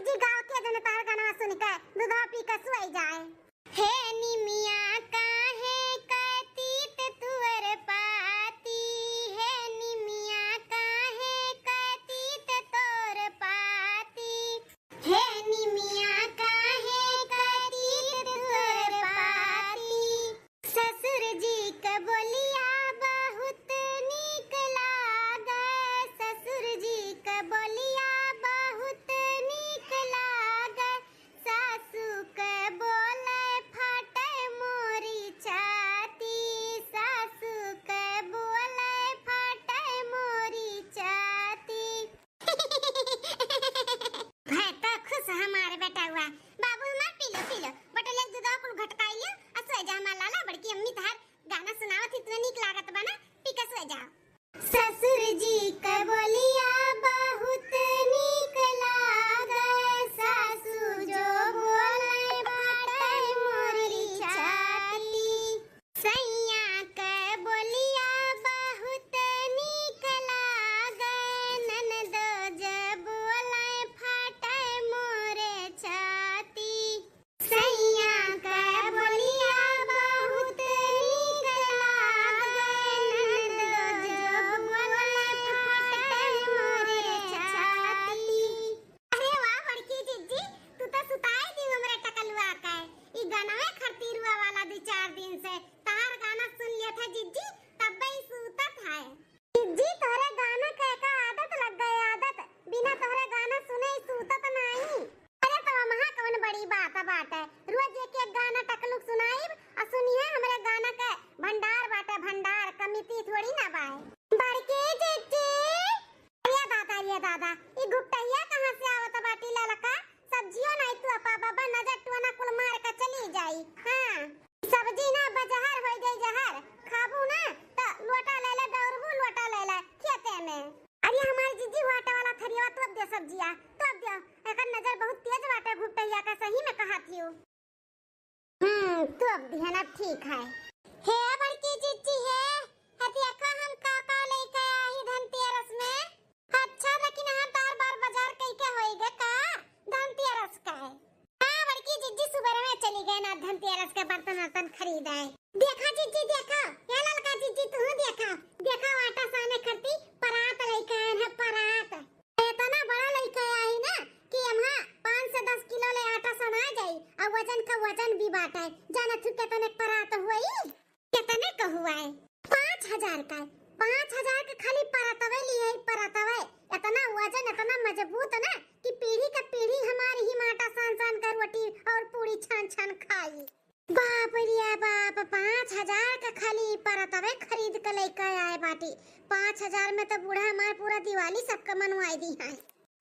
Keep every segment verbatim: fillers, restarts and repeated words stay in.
जी गाओ के जने तार गाना सुन के दूधवा पी के सोई जाए। हे निमिया काहे कतीत तुअर पाती, हे निमिया काहे कतीत तोर पाती, हे निमिया काहे कतीत तुअर पाती। ससुर जी क बोलिया बहुत नीक लागे, ससुर जी क बोलिया बहुत नीक लागे। सासू क बोले फाटे मोरी छाती, सासू क बोले फाटे मोरी छाती। भय तो खुश हमार बेटउआ। बाबू हमार पी लो, पी लो। बटले दूधवा कुल घटकाई लियो, आ सोए जा हमार लाला, बड़की अम्मी तहार गाना सुनावत ही, इतना नीक लागत बा ना, पी के सोए जाओ। ससुर जी क बोलिया बहुत नीक लागे, सासू जो बोले फाटे मोरी छाती। सैया क बोलिया बहुत नीक लागे, ननदो जे बोले फाटे मोरे छाती। सैया क बोलिया बहुत नीक लागे, ननदो जे बोले फाटे मोरे छाती। अरे वाह बड़की जिज्जी, तू तो सुताई दी हमरे टकलुआ के। ई गानवे खरतीरुआ वाला दू चार दिन से तहार गाना सुन लिया था जिज्जी, तब ही सूतत है। जिज्जी तोहरे गाना के का आदत लग गए आदत, बिना तोहरे गाना सुने ही सूतत नहीं। अरे तो वहाँ कौन बड़ी बात बाटे, रोज एक एक गाना टकलुक सुनाइब आ सुनिए हमरे गाना के भंडार बाटे भंडार, कमी ती थोड़ी ना बाए। बड़की जिज्जी। अरे दादा, अरे दादा, ई घुपटहिया कहाँ से आवत बाटी ललका? सब्जियो नाई तू अपा बाबा, नजर टोना कुल मार के चली जाई। हाँ, सब्जी ना बजहर होई जाई जहर, खाबू ना त लोटा ले ले दौड़बू, लोटा ले ले खेते में। अरे हमार जिज्जी, वो आटा वाला थरियावा तोप दे सब्जिया, तोप दे। एकर नजर बहुत तेज बाटे घुपटहिया का, सही में कहत हियो। हम्म, तोप दिहन, अब ठीक है। हे बड़की जिज्जी हे, हथिया खा हम का का लेके आई धनतेरस में? अच्छा, लेकिन हम तार बार बाजार कई के होई गे का धनतेरस का है? हाँ, बड़की जिज्जी सुबह में चली गए ना धनतेरस के बर्तन वर्तन खरीद आए। देखा जिज्जी देखा, या ललका जिज्जी तू देखा, देखा आटा साने खरती परात लेके आए हैं, परात। इतना बड़ा लइका आई ना कि एम्हा पाँच से दस किलो ले आटा सना जाई, अउ वजन का वजन भी बाटे। जानत हूँ कितने परात हुई? कितने का हुआ है? पाँच हजार का। पाँच हजार के खाली परतवे लिए है, परतवे। इतना वजन, इतना मजबूत ना कि पीढ़ी का पीढ़ी हमारी ही आटा सान सान का रोटी और पूड़ी छान छान खाई। बाप रे बाप, पाँच हजार का खाली परतवे खरीद के लेके आए बाटी। पाँच हजार में तो बूढ़ा हमार पूरा दिवाली सबका मनवाई दी है।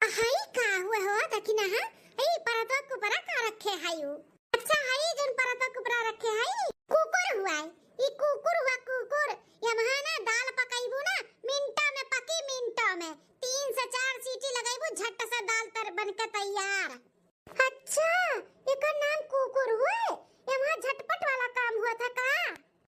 हई का हुआ हो, देखी ना, हाँ? हई परतवा कुपरा का रखे हई उ? अच्छा, हई जौन परतवा कुपरा रखे हई, कुकुर हुआ है। ई कुकुर हुआ, कुकुर। एम्हा ना दाल पकैबू ना, मिनटा में पकी, मिनटा में। तीन से चार सीटी लगैबू, झट से दाल तर बन के तैयार। अच्छा, एकर नाम कुकुर हुए? एम्हा झटपट वाला काम हुआ था का?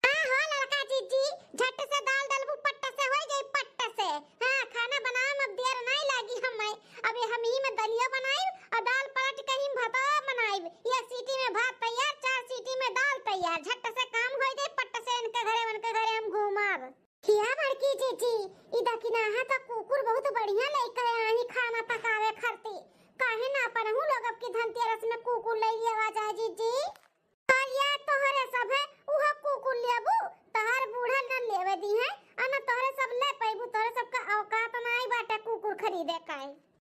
हाँ हो ललका जिज्जी, झट से दाल डलबू, पट्ट से होई जाई, पट्ट से। हाँ, खाना बनावे में अब देर नहीं लागी हमें। अबे हम ही में दलिया बनाइब और दाल पलट के ही भात बनाइब। एक सीटी में भात तैयार, चार सीटी में दाल तैयार। झट से काम होई जाई, पट्ट से इनके घरे, उनके घरे हम घूमब। हिया बड़की जिज्जी, ई दकिनाहा तो कुकुर बहुत बढ़िया लइका आही खाना पकावे खरती। काहे ना अपनहू लोग अब की धनतेरस में कुकुर ले लेवा जाए जिज्जी? करिया तोहरे सब है, उहो कुकुर लेबू, तोहर बूढ़ा न लेवे दी है, आ न तोहरे सब ले पैबू, तोहरे सबका औकात नाई बाटे कुकुर खरीदे का।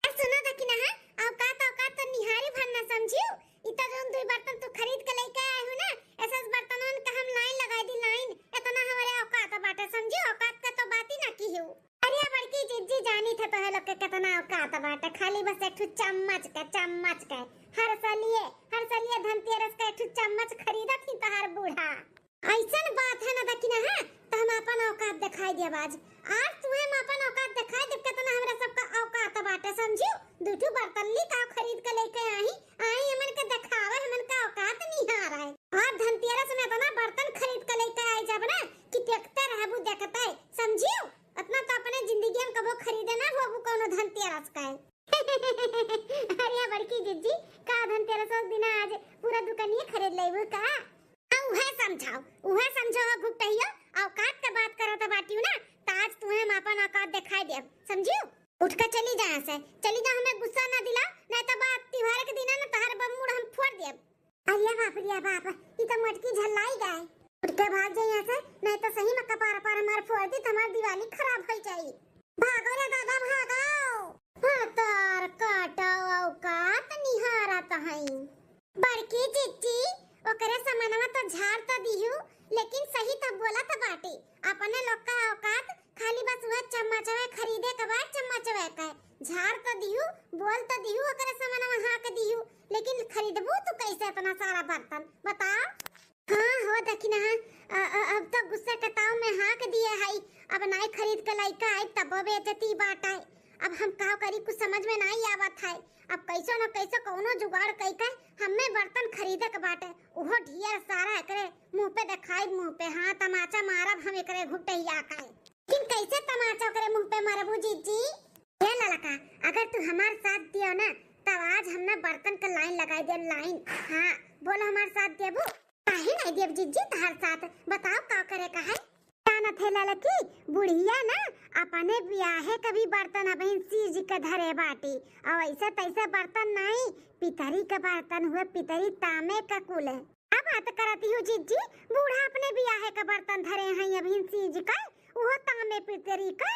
आ सुनो दकिनाहा, औकात, औकात तो निहारी भर ना समझियो, इतना जौन दुई बर्तन तू खरीद के लेके आए हो ना, ऐसा बर्तनन का हम लाइन लगाई दी, लाइन, इतना हमारे औकात बाटे समझियो, औकात का तो बात ही ना की हो। अरे बड़की जिज्जी, जानी थे तोहे लोग के कितना औकात बाटे, खाली बस एक ठो चम्मच के, चम्मच के। हर सलिए, हर सलिए धनतेरस का एक ठो चम्मच खरीदत ही तोहार बूढ़ा। ऐसन बात है ना दकिनाहा, तो हम अपन औकात दिखाई दिया आज। आज तुम्हें हम अपन औकात दिखाई दे, कितना हमरा सबका औकात बाटे, समझियो? दू ठो बर्तन ली का खरीद के लेके आई, आई हमन के दिखावे, हमन का औकात निहार है। और धनतेरस में इतना बर्तन खरीद के लेके आई जब ना कि देखते रहबू, देखते, समझियो? उतना तो अपने जिंदगी में कबो खरीदे ना होबू कौनो धनतेरस का। अरे बड़की जीजी, का धनतेरस के दिना आज पूरा दुकानिये खरीद लेबू का? आ, उहे समझाओ, उहे समझाओ घुटहियो, औकात के बात करत बाटियो ना, त आज तुहे हम आपन औकात देखाई देब, समझियो? उठ के चली जा यहाँ से, चली जा, हमें गुस्सा ना दिलाओ, नहीं तो बात त्योहार के दिना ना तोहर बम मुड़ हम फोड़ देब। अरे बाप रे बाप, ई तो मोटकी झल्लाई गए। उठ के भाग जाई यहाँ से, नहीं तो सही में कपार पर हमार फोड़ दी, तो हमार दिवाली खराब हो जाई। भागो रे दादा, भागो। भतार काटो औकात निहारत हई। बड़की जिज्जी, ओकरे समनवा तो झाड़ तो दिहू, लेकिन सही तो बोलत बाटी। अपने लोग का औकात खाली बस उहे चम्मचवे खरीदे के बाद चम्मचवे के। झाड़ तो दिहू, बोल तो दिहू, ओकरे समनवा हाँक दिहू, लेकिन खरीदबू तू कैसे इतना सारा बर्तन, बताओ? हाँ हो दखिनहा, अ-, अ-, अब तो गुस्से के ताव में हाँक दिए हई, अब नाई खरीद के लइका आई तब बेइज्जती बाटे। अब हम का करी, कुछ समझ में नाई आवत है। अब कैसो न कैसो कौनो जुगाड़ कई के हमें बर्तन खरीदे के बाटे, उहो ढेर सारा एकरे मुंह पे देखाई, मुंह पे, हाँ, तमाचा मारब हम एकरे घुटहिया के। लेकिन कैसे तमाचा ओकरे मुंह पे मरबू जीजी? ए ललका, अगर तू हमार साथ दियो ना, तब आज हम ना बर्तन का लाइन लगाई दे, लाइन। हाँ, बोलो हमार साथ देबू? काहे नहीं देब जीजी तहार साथ? बताओ का करे का है? जानत है ललकी, बुढ़िया ना अपने बियाहे का भी बर्तन अबहिन सीज के धरे बाटी, और ऐसे तैसे बर्तन नहीं, पितरी के बर्तन हुए, पितरी तामे का कुल है। अब बात करती हूँ जीजी, बूढ़ा अपने बियाहे का बर्तन धरे हैं अबहिन सीज के, उहो तामे पितरी के।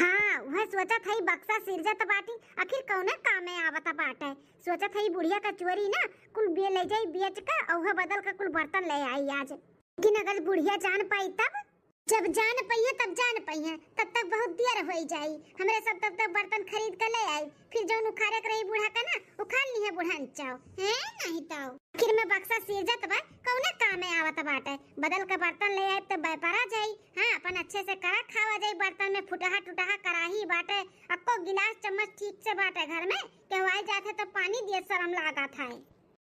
हाँ, उहे सोचत हई बक्सा सिरजत बाटी, आखिर कौने कामे आवत बाटे। सोचत हई बुढ़िया का चोरी ना कुल बे-, ले जाई बेच के, और उहे बदल के कुल बर्तन ले आई आज। लेकिन अगर बुढ़िया जान पाई तब? जब जान पइहे तब जान पइहे, तब तक बहुत देर होई जाई। हमरे सब तब तक बर्तन खरीद के ले आई, फिर जौन उखाड़े के रही बूढ़ा का ना, उखाड़ लिहे बुढ़न चाव, हैं नहीं तो। आखिर में बक्सा सिरजत बा, कौने कामे आवत बाटे? बदल के बर्तन ले आए तो व्यापारा जाई। हाँ, अपन अच्छे से करा खावा जाई, बर्तन में फुटहा टुटहा कराही बाटे, अक्को गिलास चम्मच ठीक से बाटे घर में, केहू आई जात है तो पानी दिए शर्म लागत है।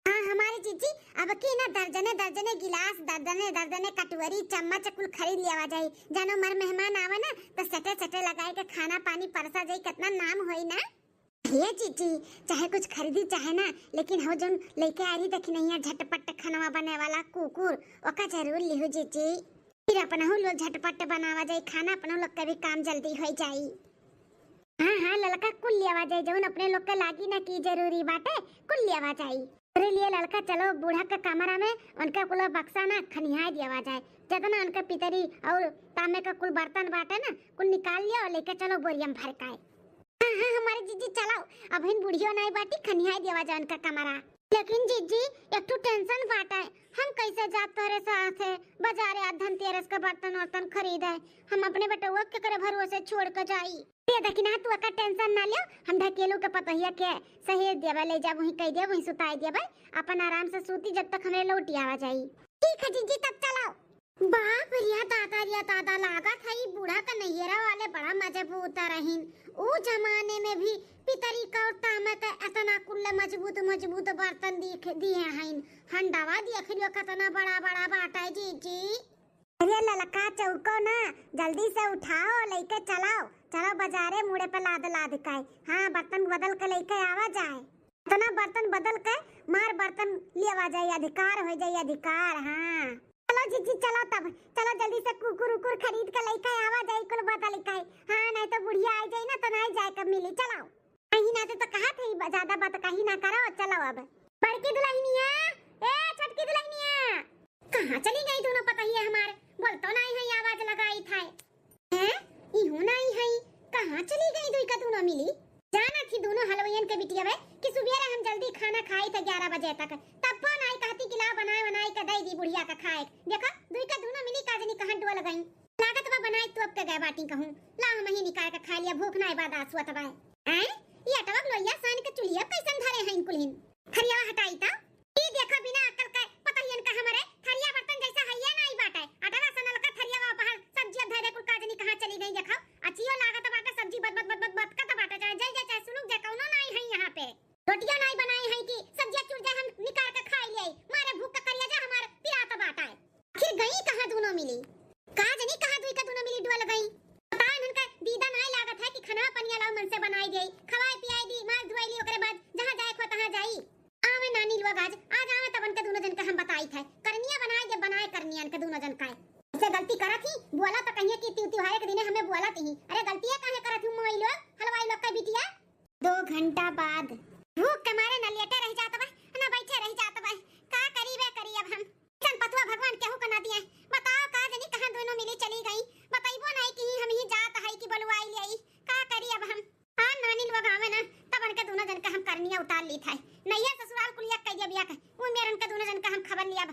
हाँ हमारे जीजी, अब की ना दर्जने दर्जने गिलास, दर्जने दर्जने कटोरी, चम्मच कुल खरीद लियावा जाई। जानो मर मेहमान आवे ना तो सटे सटे लगाए के खाना पानी परसा जाई, कितना नाम होई ना। हे जीजी, चाहे कुछ खरीदी चाहे ना, लेकिन हो जौन लेके आ रही दखिनहिया झटपट खानवा बने वाला कुकुर, ओका जरूर लिहू जीजी। फिर अपनहू लोग झटपट बनावा जाई खाना, अपनहू लोग के भी काम जल्दी हो जाई। हाँ हाँ ललका, कुल लियावा जाई, जौन अपने लोग के लागी ना की जरूरी बाटे, कुल लियावा जाई। अरे लिए ललका, चलो बूढ़ा के कमरा में उनका कुल बक्सा ना खनियाए दियावा जाए, जितना उनके पितरी और तामे का कुल बर्तन बाटे ना, कुल निकाल लियो, लेके चलो बोरिया में भर काए। हाँ, हाँ, हमारे जीजी चलाओ, अबहिन बुढ़ियो नाई बाटी, खनियाई देवा जाए उनका कमरा। लेकिन जीजी, एक ठो tension बाटे, हम कैसे जाब तोहरे साथे बाजारे आ धनतेरस के बर्तन वर्तन खरीदे? हम अपने बेटउआ के केकरे भरोसे छोड़ के जाई? ये देखी ना, तू एकर tension ना लियो, हम ढकेलू के पतोहिया के सहेज देबे, ले जाब, वहीं कह देब, वहीं सुताई देबे, अपन आराम से सूती जब तक हमरे लौटी आवा जाई। ठीक है जीजी, तब चलाओ। बाप रे दादा रे दादा, लागत है ई बूढ़ा के नैहरा वाले बड़ा मजबूत रहीन। ऊ जमाने में भी पितरी का और तामा के इतना कुल्ले मजबूत मजबूत बर्तन दिख दिए हैं। हंडावा देख लियो कितना बड़ा बड़ा बाटा है जीजी। अरे ललका चौको ना, जल्दी से उठाओ, लेके चलाओ, चलो बाजारे मुड़े पे लाद लाद के। हाँ, बर्तन बदल के लेके आवा जाए। इतना बर्तन बदल के मार बर्तन लेवा जाए, अधिकार हो जाए, अधिकार। हाँ। चलो जीजी, चलो तब, चलो जल्दी से कुकुर उकुर खरीद के लेके आवा जाए, कुल बदल के। हाँ, नहीं तो बुढ़िया आ जाए ना, तो नहीं जाए कब मिली। चलो। कहीं ना तो, तो कहा थे, ज्यादा बात कहीं ना करो, चलो अब। बड़की दुल्हनिया, ए छोटकी दुल्हनिया, कहाँ चली गई दोनों पतोहिया हमार? बोल तो नहीं है, आवाज लगाई था। हैं? इहू नाई हई, कहाँ चली गई दुई का दूनो मिली? जाना थी दूनो हलवैयन के बिटिया बे कि सुबेरे हम जल्दी खाना खाई थे ग्यारह बजे तक, तब वो नाई कहती कि ला बनाए बनाए के दे दी बुढ़िया का खाए। देखा, दुई का दूनो मिली का जनी कहाँ डोल गई। लागत बा बनाए तोप के गए बाटी कहूँ, ला हम ही निकाल के खा लिया, भूख नाई बर्दाश्त हुआ तबाए। हैं? ये अटवा लोहिया सान के चुलिया कैसन धरे हैं कुलहिन? थरिया हटाई ता। ई देखा बिना अक्ल के पतोहियन का हमरे थरिया बर्तन जैसा हइये नाई बाटे। अटवा सनल का थरिया बाहर सब्जिया धरे कुल का जनी कहाँ चली गई देखा। अचियो लागत बाटे सब्जी बत बत बत बत बत कत बाटे, चाहे जल जाए चाहे सुलुक जाए, कौनो नाई है यहाँ पे। रोटियो नाई बनाई है कि सब्जिया चुर जाए हम निकाल के खाई ले। मारे भूख का करिया जा हमार पिरात बाटे। आखिर गई कहाँ दूनो मिली? का जनी कहाँ दुई का दूनो मिली डुअल गई। पता है इनका दीदा नाई लागत है कि खाना पनिया लाओ मन से बनाई दे, खवाई पियाई दी, माल धुआई ली, ओकरे बाद जहाँ लोग आज, आज आवे तब उनके दोनों जन के हम बताई थे। करनिया बनाए दे, बनाए करनिया इनके दोनों जन का। ऐसे गलती करत ही, बोला तो कहिए कि तिउ तिहारे के दिने हमें बोलत ही। अरे गलतिया काहे करत ही मोई लोग, हलवाई लोग का बिटिया? दो घंटा बाद। भूख के मारे न लेटे रह जात बा, न बैठे रह जात बा। का करी बे करी अब हम? ऐसन पतोह भगवान केहू के ना दिए। बताओ का जनी कहाँ दोनों मिली चली गई, बतइबो नहीं कि हम ही जात है कि बलुआई ले आई। का करी अब हम? हाँ, नानी लोग आवे ना, तब उनके दोनों जन के हम करनिया उतार ली था। नैहर ससुराल कुलिया कह दिया बिया के, वो मेर उनके दोनों जन के हम खबर लिया।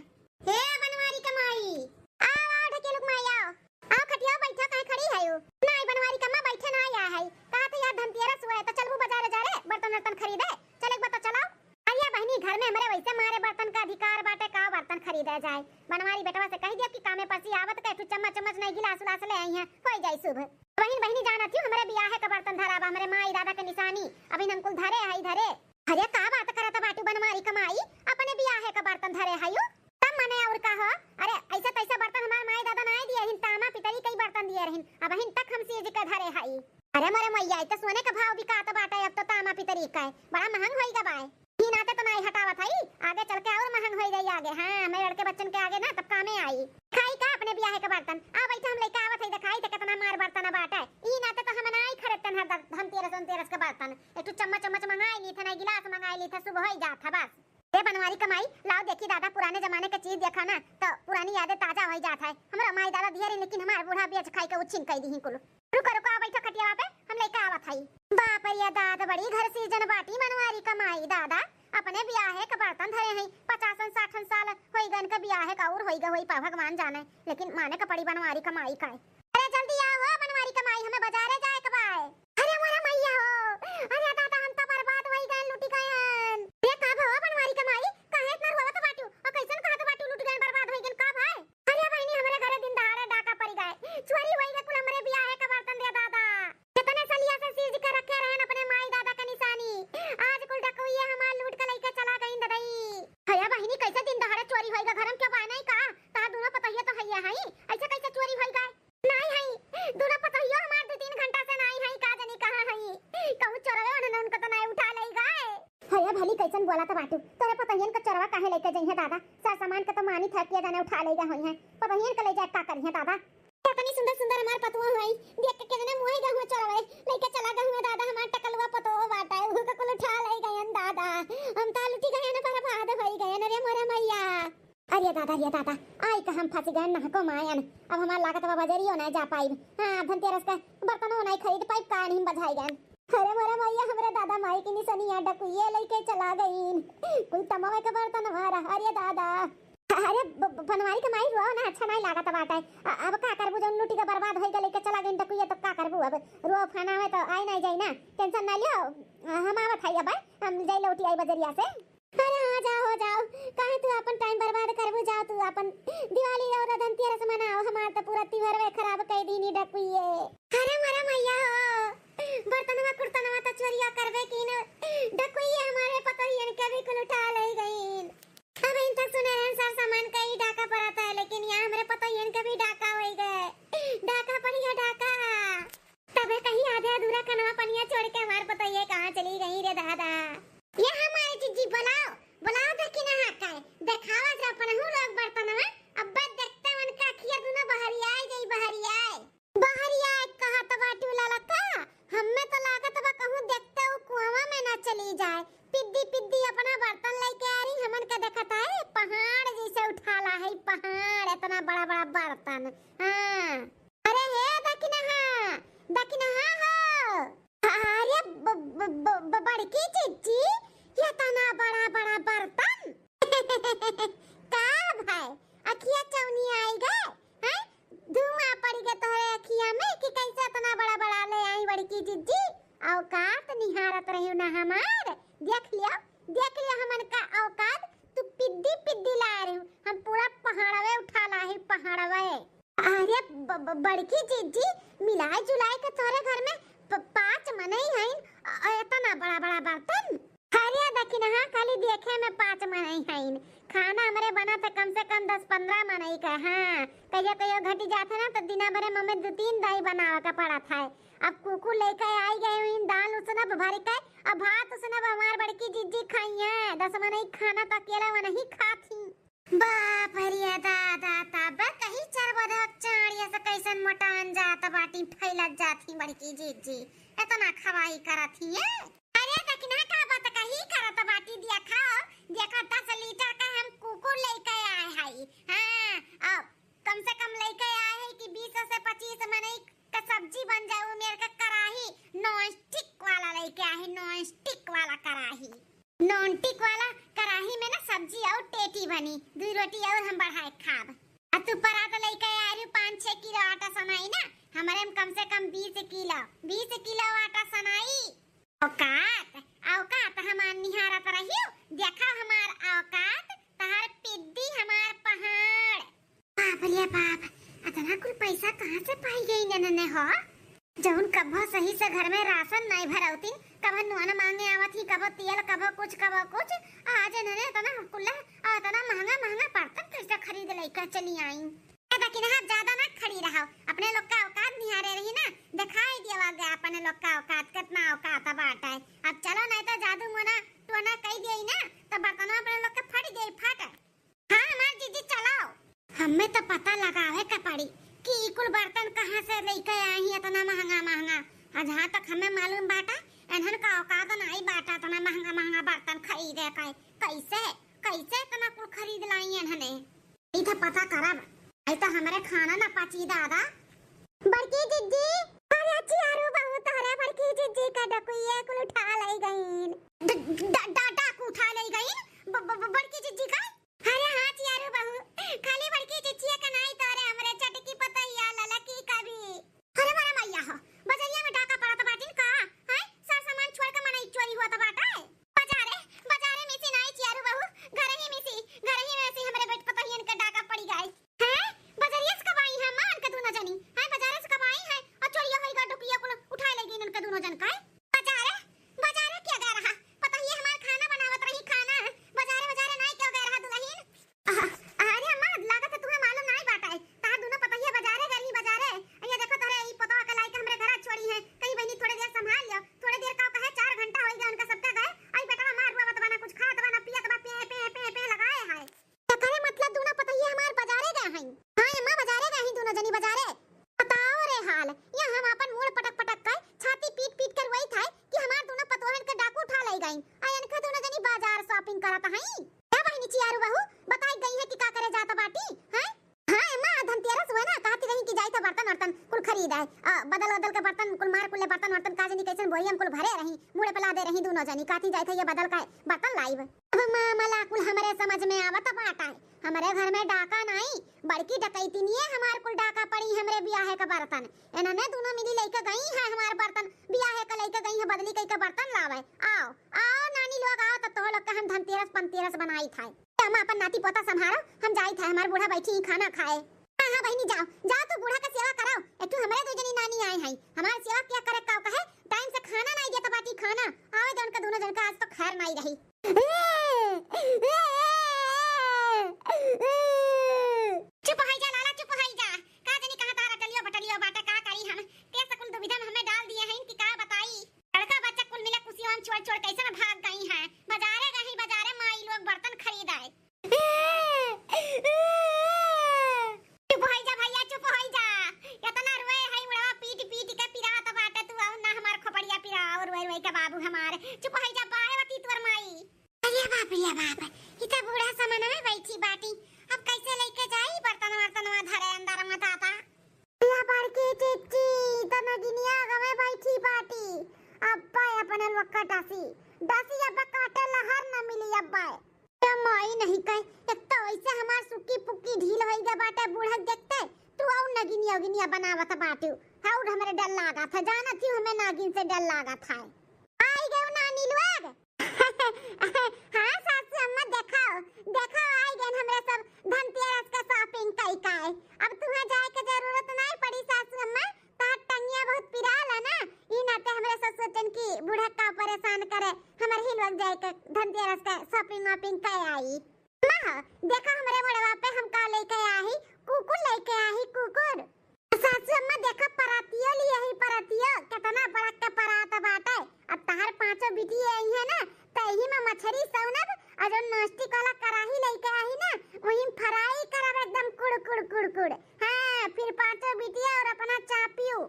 हे बनवारी कमाई, आओ, आओ, ढकेलुक माई, आओ। आओ, खटिया बैठा, काहे खड़ी है यू? नाई, बनवारी कमा बैठे ना आया है। कहा थे यार, धनतेरस हुआ है, तो चलबू बाजारे जा रे, बर्तन वर्तन खरीदे। चले एक बार तो चलाओ। अरे बहिनी, घर में हमरे वैसे मारे बर्तन का अधिकार बाटे, का बर्तन खरीदे जाए? बनवारी बेटवा से कह दिया कि कामे परसी आवत के तू चम्मच चम्मच नहीं, गिलास उलास ले आई है, हो जाई शुभ। बहिन, बहिनी, जानत हूँ, हमरे बियाहे का बर्तन धरा बा, हमरे माई दादा के निशानी, अभी हम कुल धरे हई, धरे। अरे, का बात करत बाटू बनवारी कमाई, अपने बियाहे का बर्तन धरे हयू? तब मने और का हो? अरे, ऐसा तैसा बर्तन हमार माई दादा नाई दिए हिन, तामा पितरी कई बर्तन दिए रहिन, अबहिन तक हम सीज के धरे हई। अरे मोरे मैया, ई तो सोने का भाव बिकात बाटे, अब तो तामा पितरी का है, बड़ा महंग होई गा बाय। ई नाते तो नाई हटावत हई, आगे चल के और महंग होई जाई आगे। हाँ, मेरे लड़के बच्चन के आगे ना तब कामे आई। खाई का अपने बियाहे के बर्तन? आ बैठा, हम लेके आवत हई, देखाई थे कितना मार बर्तन बाटे। ई नाते तो हम नाई खरीदतन हर द-, धनतेरस वनतेरस के बर्तन। एक ठो चम्मच चम्मच मंगाई ली थे, ना गिलास मंगाई ली थे, शुभ होई जात है बस। ए बनवारी कमाई, लाओ देखी दादा, पुराने जमाने के चीज देखा ना, तो पुरानी यादें ताजा होई जात है। हमरा माई दादा दिए रही, लेकिन हमार बूढ़ा बेच खाई के उछिन कई दी कुल। रुको, रुको, आ बैठो खटियावा पे, हम लेके आवत हई। बाप रे दादा, बड़ी घर सीजन बाटी मनवारी कमाई दादा, अपने बियाहे के बर्तन धरे हई, पचासन साठन साल होई गन के बियाहे का और होई गा होई पा भगवान जाने, लेकिन माने के पड़ी बनवारी कमाई का। अरे जल्दी आओ हो बनवारी कमाई, हमें बाजारे जाए के बाय। अरे मोरे मैया हो, अरे दादा हम तो बर्बाद होई गए, लुटी गए। रे का भवा बनवारी कमाई, काहे इतना रोवत बाटू? और कैसन कहत बाटू लुटी गए, बर्बाद होई गए, का भाई? अरे बहिनी, हमरे घरे दिन दहाड़े डाका पड़ी गए, चोरी होई गए कुल हमरे बियाहे के बर्तन रे दादा। कितने सलिया से सीज के रखे रहन अपने माई दादा के निशानी, आज कुल डकुइया हमार लूट के लइके चला गईन ददई। हया बहिनी, कैसे दिन दहाड़े चोरी होई गए? घर में क्यों बाय नहीं का? तार दोनों पतोहिया तो हइया हई, ऐसे कैसे चोरी होई गए? नाई हई, दोनों पतोहियो हमार दो तीन घंटा से नाई हई, का जानी कहाँ हई। कहूँ चोरवे उन्होंने उनको तो नाई उठा लई गए। हया भली कैसन बोला त बाटू, तोरे पतोहियन का चोरवा काहे लेके जइहे दादा? सर सामान का तो मानी था किया जाने उठा लई गए होई हैं, पतोहियन का ले जाए का करिहे दादा? इतनी सुंदर सुंदर हमार पतोह हई, देख के कितने मोहे गए हुए चोरवे, लेके चला गए हुए दादा, हमार टकलुआ पतोह बाटा है, उहू का कुल उठा लई गए दादा। हम तो लुटी गए ना, बर्बाद होई गए ना रे मोरे मैया। अरे दादा, अरे दादा, आई का हम फंस गए नहको मायन। अब हमार लागत बा बजरियो ना जा पाइब। हाँ, धनतेरस का बर्तनो नहीं खरीद पाइब, का नहीं बजाई गए। अरे मोरे मैया, हमरे दादा माई की निसनिया डकुइये लेके चला गईन। कुल तमवे के बर्तन हमारा, अरे दादा। अरे ब-, ब-, बनवारी के माई, रोओ ना, अच्छा नहीं लागत बाटे। अ-, अब का करबू, जौन लूटी के बर्बाद होई के लेके चला गईन डकुइये, तो का करबू अब? रोओ फनावे तो आई नहीं जाई ना, tension ना लियो। अ, हम आवत हई अब, हम जाई लौटी आई बजरिया से। अरे हाँ, जाओ, जाओ, काहे तू अपन time बर्बाद करबू? जाओ तू अपन दिवाली और धनतेरस मनाओ, हमार तो पूरा त्योहारवे खराब कई दीनी डकुइये। अरे मोरे मैया हो, बर्तनवा कुर्तनवा तो चोरिया करबे की न, डकुइये हमारे पतोहियन के भी कुल उठा ले गईन। अब इन तक सुने रहन सर सामान का ही डाका पड़त है, लेकिन यहाँ हमरे पतोहियन के भी डाका होई गए, डाका पड़ी है डाका। तबे कहीं आधे अधूरा कनवा पनिया छोड़ के हमार पतोहिया कहाँ चली गई रे दादा? ये हमारे जिज्जी, बुलाओ, बुलाओ, देखी ना हाथ है, देखावा जरा अपनहू लोग बर्तनवा। अब देखते उनका अखिया दुनो बहरियाए जाई, बहरियाए। बहरियाए कहत बाटू ललका, हम्मे तो लागत बा कहूँ देखते उ कुआवा में ना चली जाए। पिद्दी पिद्दी अपना बर्तन लेके आ रही, हमन के देखत है पहाड़ जैसे उठाला है, पहाड़, इतना बड़ा बड़ा बर्तन। हाँ। अरे हे दखिनहा, दखिनहा हो। अरे ब-, ब-, ब-, ब-, बड़की जिज्जी, ये तना बड़ा बड़ा बर्तन। का भाई, अखिया चौनी आई गए? हैं? धुआं पड़ गए तोहरे अखिया में कि कैसे इतना बड़ा बड़ा ले आई बड़की जिज्जी? औकात निहारत रही ना हमार। देख लियो, देख लियो हमन का औकात। तू पिद्दी पिद्दी ला रही, हम पूरा पहाड़वे उठा ला है, पहाड़वे। अरे ब-, ब-, बड़की जिज्जी, मिलाए जुलाए के तोरे घर में प-, पाँच मनई हईन, अ, इतना बड़ा बड़ा बर्तन। अरे दखिनहा, खाली देखे में पाँच मनई हईन, खाना हमरे बना त कम से कम दस पन्द्रह मनई का। हाँ, कहियो कहियो घटी जात है ना, तो दिना भरे में हमें दो तीन दाई बनावे का पड़त है। अब कुकुर लइके आई गए हुई, दाल उसनब भर के, अब भात उसनब, हमार बड़की जिज्जी खाई है, दस मनई खाना तो अकेला वनही खात ही। बाप रे दादा, तब कही चरबधक चाड़िया से कैसन मोटान जात बाटी, फैलत जात ही बड़की जिज्जी, इतना खवाई करत ही है। अरे दखिना का बात कही करत बाटी, देखा, देखा दस लीटर का हम कुकुर लइके आए हई। हाँ, अब कम से कम लइके आए हई कि बीस से पच्चीस मनई का सब्जी बन जाए, उ मेर का कराही नॉन स्टिक वाला लइके आए हई, नॉन स्टिक वाला कराही। नॉन स्टिक वाला कराही में ना सब्जी और टेटी बनी, दुई रोटी और हम बढ़ाए खाब। आ तू परात लइके आए रही पाँच छह किलो आटा सनाई ना, हमरे में कम से कम बीस किलो, बीस किलो आटा सनाई। औकात, औकात हमार निहारत रहियो, देखा हमार औकात, तहार पिद्दी हमार पहाड़। बाप रे बाप, इतना कुल पैसा कहाँ से पाई गई ननने हो? जौन कभो सही से घर में राशन नाई भरौतिन, कभो नून मांगे आवत ही, कभो तेल, कभो कुछ, कभो कुछ। आज इन्हने इतना कुल्ला, आ, इतना महंगा, महंगा बर्तन कैसे खरीद लइके चली आई? ए, लेकिन आप ज्यादा ना खड़ी रहो, अपने लोग का औकात निहारे रही ना, दिखाई दिया गया अपने लोग का औकात, कितना औकात बाटे। अब चलो, नहीं तो जादू मोना टोना कई दिया ना, तो बर्तनवा अपने लोग के फट जाई, फट। हाँ, हमार जीजी, चलाओ। हमें तो पता लगावे के पड़ी कि ई कुल बर्तन कहाँ से लेके आई हैं, इतना महंगा महंगा। आ जहाँ तक हमें मालूम बाटा, इन्हन का औकात नहीं बाटा इतना महंगा महंगा बर्तन खरीदे के। कैसे, कैसे इतना कुल खरीद लाई इन्हने? ई तो पता करब। आई तो हमरे खाना ना पची दादा। बड़की जिज्जी, अरे चियारू बहू, तोहरे बड़की जिज्जी का डकुइया कुल उठा ले गईन। ड-, ड-, ड-, डाकू उठा ले गईन? ब-, ब-, ब-, बड़की जिज्जी का? अरे हाँ चियारू बहू, खाली बड़की जिज्जिया का नाई, तोहरे हमरे चटकी पतैया ललकी का भी। अरे मोरे मैया हो, बजरिया में डाका पड़त बाटिन का? हैं? सर सामान छोड़ के मनई चोरी होत बाटे। बजारे, बजारे में से नाई चियारू बहू, घर ही में से, घर ही में से हमरे बेट पतोहियन के डाका पड़ी गए। हैं? बजरिया से कब आई हैं माँ इनके दोनों जनी? हैं, बजारे से कब आई हैं? और चोरिया होई गा, डुकिया कुल उठाए ले गई इनके दोनों जन का। बजारे, बजारे क्या गा रहा? पतोहिया हमार खाना बनावत रही, खाना। बजारे, बजारे नाई क्या गा रहा दुलहिन? अह, अरे अम्मा, लागत है तुम्हें मालूम नाई बाटे। तहार दोनों पतोहिया बजारे गई, बजारे। ये देखो तोरे ई पतोह के लाइके हमरे घर छोड़ी है। कहीं बहिनी थोड़े देर संभाल लियो। थोड़े देर का कहे, चार घंटा होई गया उनका सबका गए। आई बेटा हमार रुआ बतवा ना कुछ खात बा ना पियत बा, पे, पे, पे, पे लगाए है। तो करे मतलब दोनों पतोहिया हमार बजारे गए हैं? हाँ अम्मा, बजारे गए हैं दोनों जनी, बजारे। बताओ रे हाल, या हम आपन मूड़ पटक पटक के, छाती पीट पीट के रोई था कि हमार दोनों पतोहन के डाकू उठा ले गई। आ इनका दोनों जनी बाजार shopping करत हई। ए बहिनी चियारू बहू, बताई गई है कि का करे जात बाटी, हैं? हाँ अम्मा, धनतेरस हुए ना, कहती रही कि जाई था बर्तन वर्तन कुल खरीद आए, आ, बदल बदल के बर्तन कुल मार कुल ले, बर्तन वर्तन का जनी कैसन बोरिया में कुल भरे रही, मुड़े पे लादे रही दोनों जनी, कहती जाई था ये बदल का बर्तन लाइब। अब मामला कुल हमरे समझ में आवत बाटा है, हमरे घर में डाका नाई, बड़की डकैतिनिये हमार कुल डाका पड़ी हमरे बियाहे का बर्तन। इन्हने दोनों मिली लइके गई है हमार बर्तन, बियाहे का लइके गई है बदली कई के बर्तन लावे। आओ, आओ नानी लोग आओ, तब तो लोग के हम धनतेरस पंतेरस बनाई था। हम अपन नाती पोता संभारो, हम जाई था, हमार बूढ़ा बैठी ही खाना खाए। हाँ, हाँ बहिनी जाओ, जाओ तू बूढ़ा का सेवा कराओ। एक ठो हमरे दो जनी नानी आए हैं, हमार सेवा क्या करे का कहे, time से खाना नाई देत बाटी खाना। आवे दे उनका दोनों जन का आज तो खैर नाई रही। चुप होई जा लाला, चुप होई जा। का जनी कहाँ तारा टलियो बटलियो बाटे, का करी हम? के सकुन दुविधा में हमें डाल दिए हैं कि का बताई। लड़का बच्चा कुल मिले कुसिया में छोड़ छोड़ कैसे न भाग गई हैं। बजारे गई, बजारे माई लोग बर्तन खरीद आए। चुप होई जा भैया, चुप होई जा। इतना रोए है मुड़वा पीट पीट के पिरात बाटे तू, और ना हमार खोपड़िया पिराओ रोए रोए के बाबू हमार। चुप होई जा, बाहर बती तोर माई। अरे बाप रे बाप, ई त बूढ़ा समन में बैठी बाटी, अब कैसे लेके जाई बर्तन वर्तन धरे अंदर में दादा? या बड़की चिच्ची, त नगिनिया गवे बैठी बाटी, अब्बा अपने लोग का डसी, डसी अब्बा काटे लहर न मिली अब्बा। ए माई नहीं कहे, एक तो वैसे हमार सुक्की पुक्की ढील होई गया बाटे बूढ़ा देखते, तू और नगिनिया उगिनिया बनावत बाटू। और हमरे डर लागा था, जाना थी हमें नागिन से डर लागा था। आई गए नानी लोग। हाँ सासू अम्मा, देखाओ, देखाओ, आई गए हमरे सब धनतेरस का shopping कई का है। अब तुम्हें जाए के जरूरत नहीं पड़ी सासू अम्मा, तार टंगिया बहुत पिराला ना, ई नाते हमरे सब सोचन कि बूढ़ा का परेशान करे, हमर ही लोग जाए के धनतेरस का shopping वॉपिंग कर आई। माँ, देखा हमरे मुड़वा पे हम का लेके आही, कुकुर लेके आही, कुकुर। सासू अम्मा, देखा, परातियो लिए ही, परातियो, केतना बड़का परात बाटे। अब तहार पाँचो बिटिया आई है ना, त एही में मछरी सौनब, और जो नॉनस्टिक वाला कढ़ाई लेके आई ना, वही में फ्राई करब एकदम कुड़ कुड़ कुड़ कुड़। हाँ, फिर पाँचो बिटिया और अपना चापियो।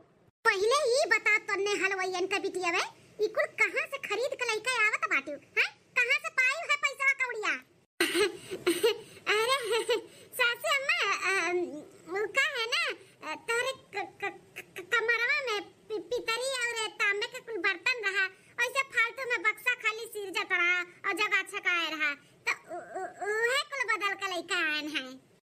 पहिले ई बता, तन्ने हलवाइयन का बिटिया बे, ई कुल कहाँ से खरीद के लेके आवत बाटिउ? हैं? कहाँ से पाई है पैसा कौड़िया? अरे सासू अम्मा, अम, वो का है ना, अ, तोहरे क-, क-, क-, कमरवा में पि-, पितरी और तांबे के कुल बर्तन रहा, वैसे फालतू में बक्सा खाली सिरजत रहा और जगह छकाए रहा, तो उ-, उ-, उहे कुल बदल के लेके आएन है।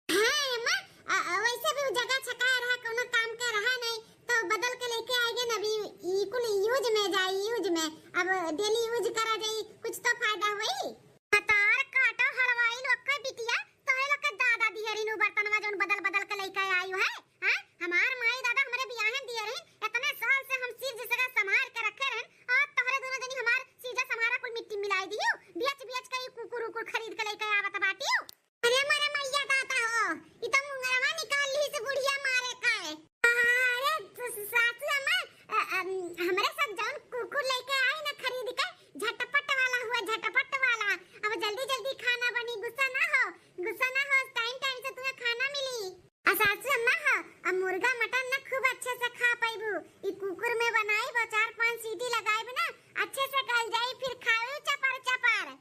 हाँ अम्मा, अ, अ, वैसे भी उ जगह छकाए रहा, कोनो काम का रहा नहीं, तो बदल के लेके आए गए न, अभी ई कुल यूज में जाई, यूज में, अब डेली यूज करा जाई, कुछ तो फायदा होई। हतार काटो हलवाई लोग का बिटिया, तोहरे लोग के दादा दिहरिन उ बर्तनवा जौन बदल बदल के लइके आयु है, हैं? हमार माई दादा हमरे बियाहे में दिहरिन, इतने साल से हम चीज जगह संभार के रखे रहन, आज तोहरे दोनों जनी हमार चीजा संभारा कुल मिट्टी मिलाई दियो, बेच बेच के ई कुकुर उकुर खरीद के लइके आवत बाटियो। अरे मोरे मैया दादा हो, ई तो मुंगरवा निकाल ली से बुढ़िया मारे का है। अरे स-, स-, सासू अम्मा, अ, अम, हमरे सब जौन कुकुर लइके आई ना खरीद के, झटपट वाला हुआ, झटपट वाला। अब जल्दी जल्दी खाना बनी, गुस्सा ना हो, गुस्सा ना हो, टाइम टाइम से तुम्हें खाना मिली। आ सासू अम्मा हो, अब मुर्गा मटन ना खूब अच्छे से खा पाइबू। ई कुकुर में बनाइब, चार पांच सीटी लगाइब ना, अच्छे से गल जाई, फिर खावे चपर चपर।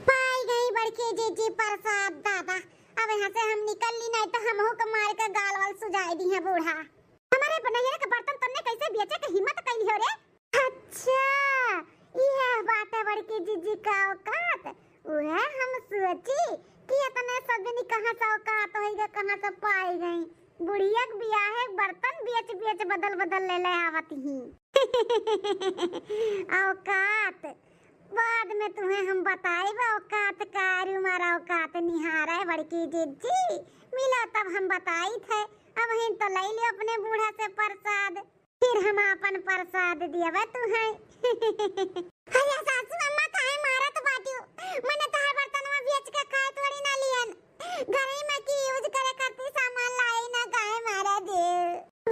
पाई गई बड़की जीजी प्रसाद दादा। अब यहाँ से हम निकल ली, नहीं तो हमहू के मार के गाल वाल सुजाई दी है बूढ़ा। हमारे बनैया के बर्तन तन्ने कैसे बेचे के हिम्मत कैली हो रे? अच्छा, ई है बात है बड़की जीजी का औकात। उहे हम सोची कि इतने सब जनी कहाँ से औकात होइगा, कहाँ से पाई गई। बुढ़िया के बियाहे बर्तन बेच बेच बदल बदल ले ले आवत ही। औकात बाद में तुम्हें हम बताइब, औकात का, अरे हमारा औकात निहारे बड़की जीजी, मिलो तब हम बताइत है। अब हिन तो ले लियो अपने बूढ़ा से प्रसाद, फिर हम अपन प्रसाद दियब तुम्हें। अरे सासू अम्मा काहे मारत बाटियो? मने तोहार बर्तनवा बेच के खाए थोड़ी ना लियन। घरे में की यूज करे खातिर सामान लाई ना, काहे मारा दे?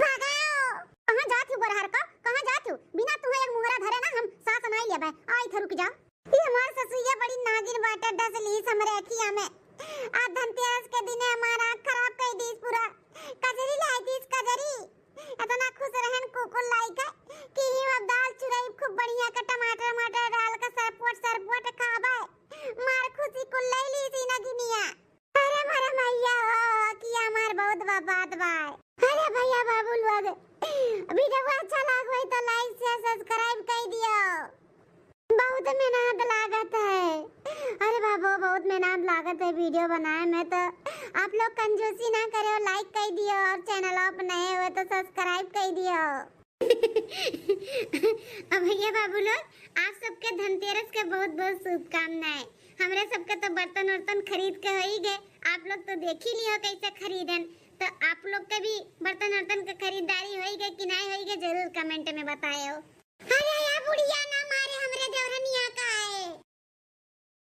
भगाओ। कहाँ जात हो बरहर का? कहाँ जात हो? बिना तुहे एक मुंगरा धरे ना हम सांस नाई लेबे। आई थे रुक जाओ। ये हमार ससुइया बड़ी नागिन बाटे, डस लीस हमरे अखिया में। आज धनतेरस के दिने हमार आँख खराब कर दीस पूरा। कजरी लाई दीस, कजरी। इतना खुश रहन कुकुर लाई के कि ही अब दाल चुराई खूब बढ़िया के टमाटर वमाटर डाल के सरपोट सरपोट खाबे। मार खुशी कुल ले ली सी नगिनिया। अरे मोरे मैया हो, कि हमार बहुत बर्बाद बा। अरे भैया बाबू लोग, वीडियो अच्छा लाग होई तो like, share, subscribe कर दियो। बहुत मेहनत लागत है। अरे बाबू, बहुत मेहनत लागत है वीडियो बनाए में, तो आप लोग कंजूसी ना करो, like कर दियो और channel आप नए हुए तो subscribe कर दियो। अब भैया बाबू लोग, आप सबके धनतेरस के बहुत बहुत शुभकामनाएं। हमरे सबके तो बर्तन वर्तन खरीद के होई गए, आप लोग तो देख ही लियो कैसे खरीदन, तो आप लोग के भी बर्तन वर्तन के खरीदारी होई गए कि नहीं होई गए, जरूर comment में बतायो।